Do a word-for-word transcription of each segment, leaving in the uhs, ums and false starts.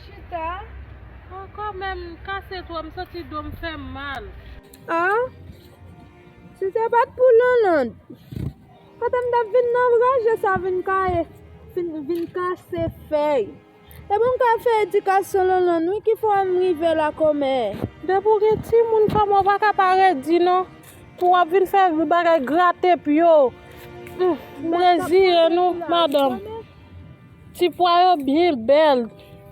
Chita. Ankò menm kase twò, m santi do m fè m mal. Ah, si se pa t pou Lanland, kote m t ap vin nan raje sa vin kaye, vin, vin kase fèy. Epi m ka fè edikasyon Lanland wi ki fè m rive la kòmè. Depi w gen timoun kòmè w pa ka pa redi non. Pou w ap vin fè bagay grate pye w. Hmm, m reziye nou, madanm. Ti pwa yo byen bèl,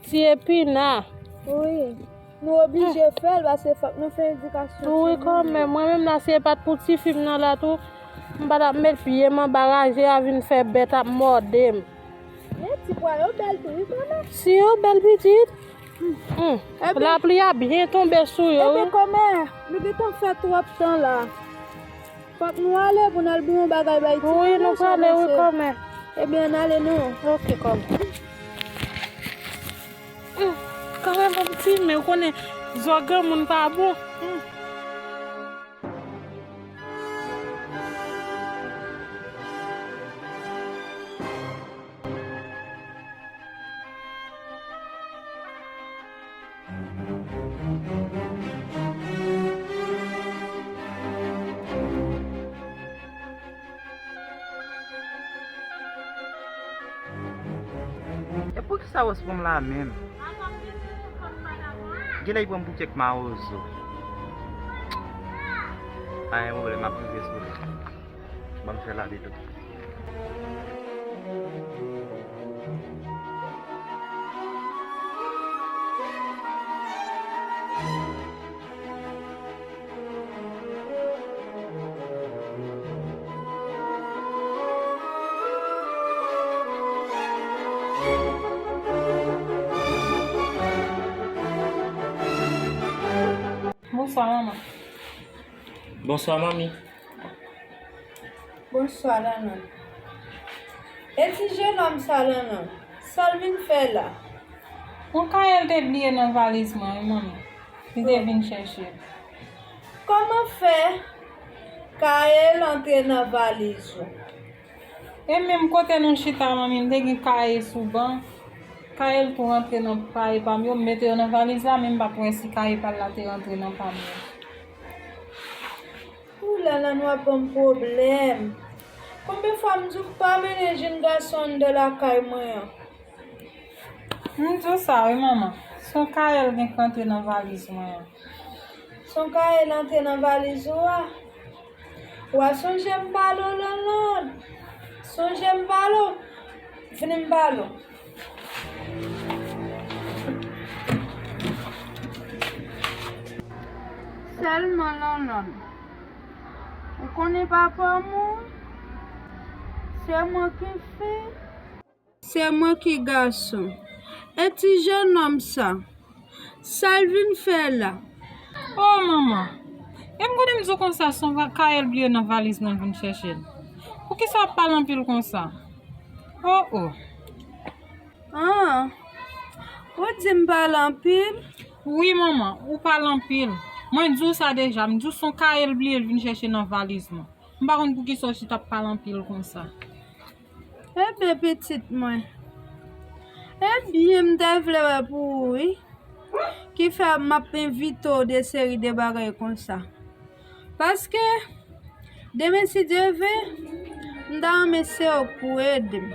ti epina. Wi. Nou oblije fè l paske fòk nou fè edikasyon timoun yo. Wi, kanmenm. Mwen menm la, si e pa t pou tifi m nan la tou, m pa t ap met pye m anba raje a vin fè bèt ap mòde m. Men ti pwa yo bèl tou, wi, kanmenm. Si yo bèl pitit. Hmm. Lapli a byen tonbe sou yo, wi. Ebyen, kòmè, nou gentan fè twòp tan la. Fòk nou ale pou n al bwè yon bagay bay timoun yo. Wi, nou prale, wi, kòmè. Ebyen, ann ale non. Ok, kòmè. Hmm, kanmenm, yon ti men, ou konnen, zò granmoun pa bon. Hmm. E poukisa w ap pran m la menm? Genlè y pran m pou kèk mawozo. Pa gen pwoblèm, m ap rive sou li. Ban m fè l ale tou. Bonswa, manman. Bonswa, manmi. Bonswa, Lanland. E ti jenòm sa, Lanland, sa l vin fè la? Yon kayè l te bliye nan valiz mwen, wi, manmi. Li te vin chèche l. Kòman fè kayè l antre nan valiz ou? E menm kote nou chita, manmi, m te gen kayè sou ban. Kayè l tou rantre nan kayè pa m yo, m mete yo nan valiz la, men m pa t wè si kayè pa l la te rantre nan pa m yo. Ou Lanland, w ap ban m pwoblèm. Konbyen fwa m di w pa mennen jenn gason anndan lakay mwen an? M di w sa wi, manman. Se yon kayè l gen k antre nan valiz mwen an. Se yon kayè l antre nan valiz ou a? W a sonje m pale w, Lanland. Sonje m pale w. Vini m pale w. Sèlman, Lanland, ou konnen papa m ou, se mwen ki fi, se mwen ki gason. E ti jenòm sa, sa l vin fè la? O manman, e m konnen m di w konsa, se yon va-, kayè l bliye nan valiz mwen l vin chèche l. Poukisa w ap pale anpil konsa? O, o. Ah, ou di m pale anpil? Wi, manman, ou pale anpil. Mwen di w sa deja, m di w se yon kayè l bliye l vin chèche nan valiz mwen. M pa konn poukisa w chita ap pale anpil konsa. Ebyen, pitit mwen. Ebyen, m te vle wè pou ou, wi. Ki fè m ap envite w de seri de bagay konsa. Paske, demen, si Dye vle, m ta renmen se ou k pou ede m.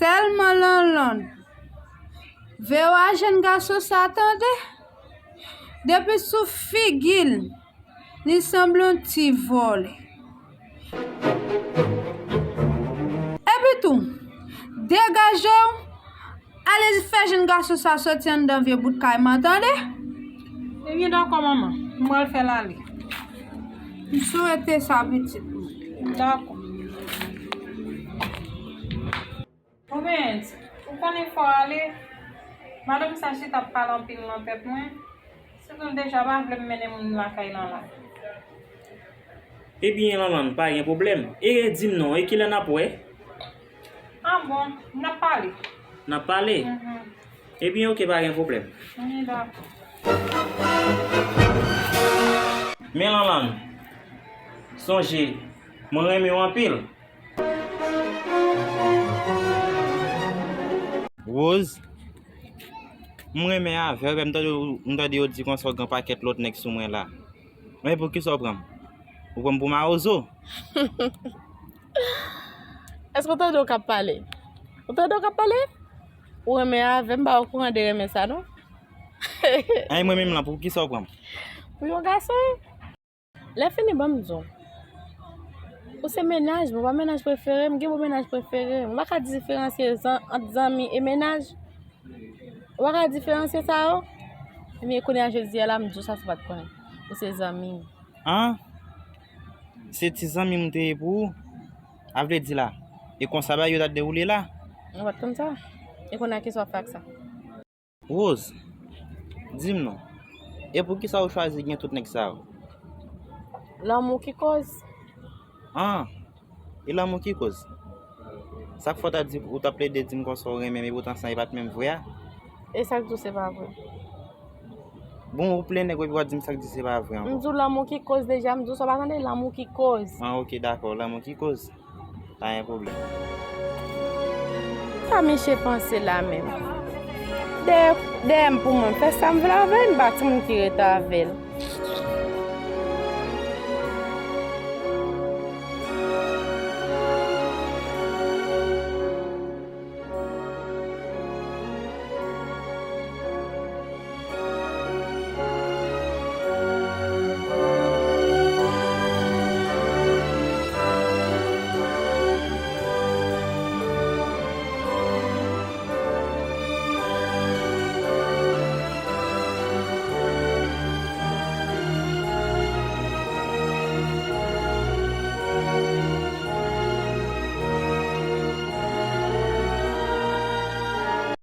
Sèlman, Lanland, veye w a jenn gason sa, tande? Depi sou figi l, li sanble yon ti vòlè. Epi tou, degaje w, ale fè jenn gason sa soti anndan vye bout kay mwen, tande? Ebyen, dakò, manman. M pral fè l ale. M swete sa, pitit mwen. Dakò. Obens, ou konnen fò ale. Madanm sa chita ap pale anpil nan tèt mwen. Sitou l deja pa vle m mennen moun lakay lan la. Ebyen, Lanland, pa gen pwoblèm. E di m non, e kilè n ap wè? Ah bon, n ap pale. N ap pale? Mhm. Ebyen, oke, pa gen pwoblèm. Ebyen, dakò. Men, Lanland, sonje, mwen renmen w anpil. Rose, m renmen avè w, m tande, m tande yo di konsa w gen pakèt lòt nèg sou mwen la. Men poukisa w pran m? Ou pran m pou mawozo? Èske w tande w k ap pale? Ou tande w k ap pale? Ou renmen avè m, m pa okouran de renmen sa non. Ay, mwen menm lan, poukisa w pran m? Pou yon gason. Lè fini, ban m di w. Ou se mennaj mwen, ou pa mennaj prefere m, gen bon mennaj prefere m. Ou pa ka diferansye zan, ant zanmi e mennaj. Ou pa ka diferansye sa yo. Ebyen, kounye a jodi a la, m di w sa si w pa t konnen. Ou se zanmi m. An? Se ti zanmi m te ye pou ou? A vle di la, e konsa bagay yo t ap dewoule la? Ou pa t konn sa? E kounye a kisa w ap fè ak sa? Rose, di m non, e poukisa ou chwazi gen tout nèg sa yo? Lanmou ki koz. An, e lanmou ki koz? Sa k fè w ta di, ou t ap plede di m konsa ou renmen m, e poutan sa e pa t menm vre a? E sa k di w se pa vre? Bon, ou plen nèg epi w ap di m sa k di se pa vre M ankò. di w lanmou ki koz deja, m di w sa w pa tande, lanmou ki koz. An, ok, dakò, lanmou ki koz. Pa gen pwoblèm. Sa misye panse la menm? Dèyè, dèyè m pou mwen, m fè sa m vle avè l, m pa timoun ki rete avè l.